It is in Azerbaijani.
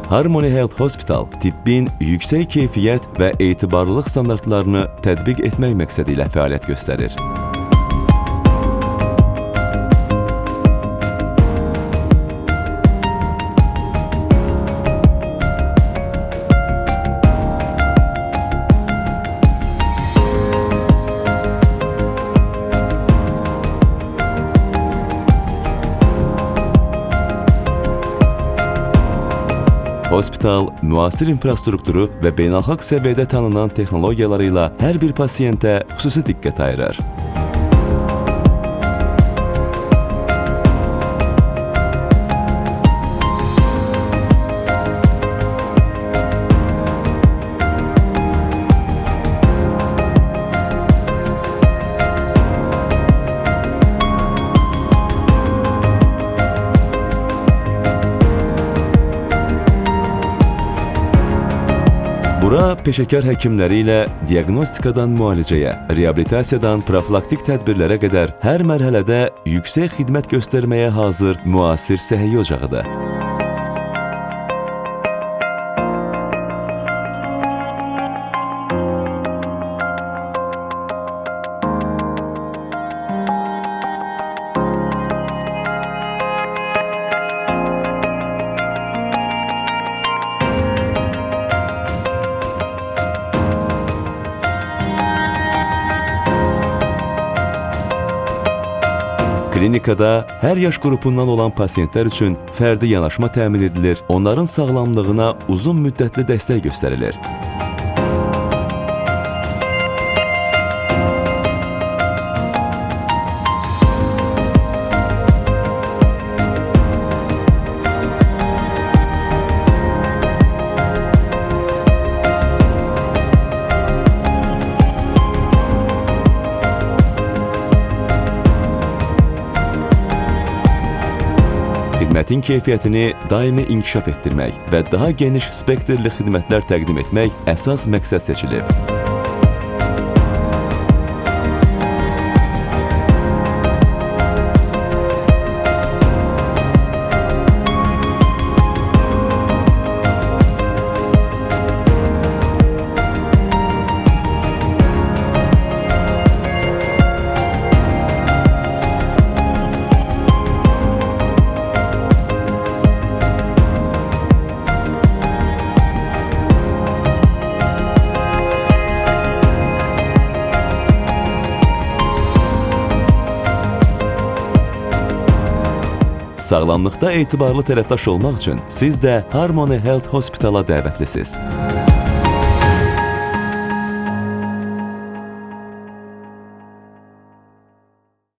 Harmony Health Hospital tibbin yüksək keyfiyyət və etibarlılıq standartlarını tətbiq etmək məqsədi ilə fəaliyyət göstərir. Hospital müasir infrastrukturu və beynəlxalq səviyyədə tanınan texnologiyaları ilə hər bir pasientə xüsusi diqqət ayırır. Bura peşəkar həkimləri ilə diaqnostikadan müalicəyə, reabilitasiyadan profilaktik tədbirlərə qədər hər mərhələdə yüksək xidmət göstərməyə hazır müasir səhiyyə ocağıdır. Klinikada hər yaş qrupundan olan pasientlər üçün fərdi yanaşma təmin edilir, onların sağlamlığına uzun müddətli dəstək göstərilir. Xidmətin keyfiyyətini daimi inkişaf etdirmək və daha geniş spektrli xidmətlər təqdim etmək əsas məqsəd seçilib. Sağlamlıqda etibarlı tərəfdaş olmaq üçün siz də Harmony Health Hospitala dəvətlisiniz.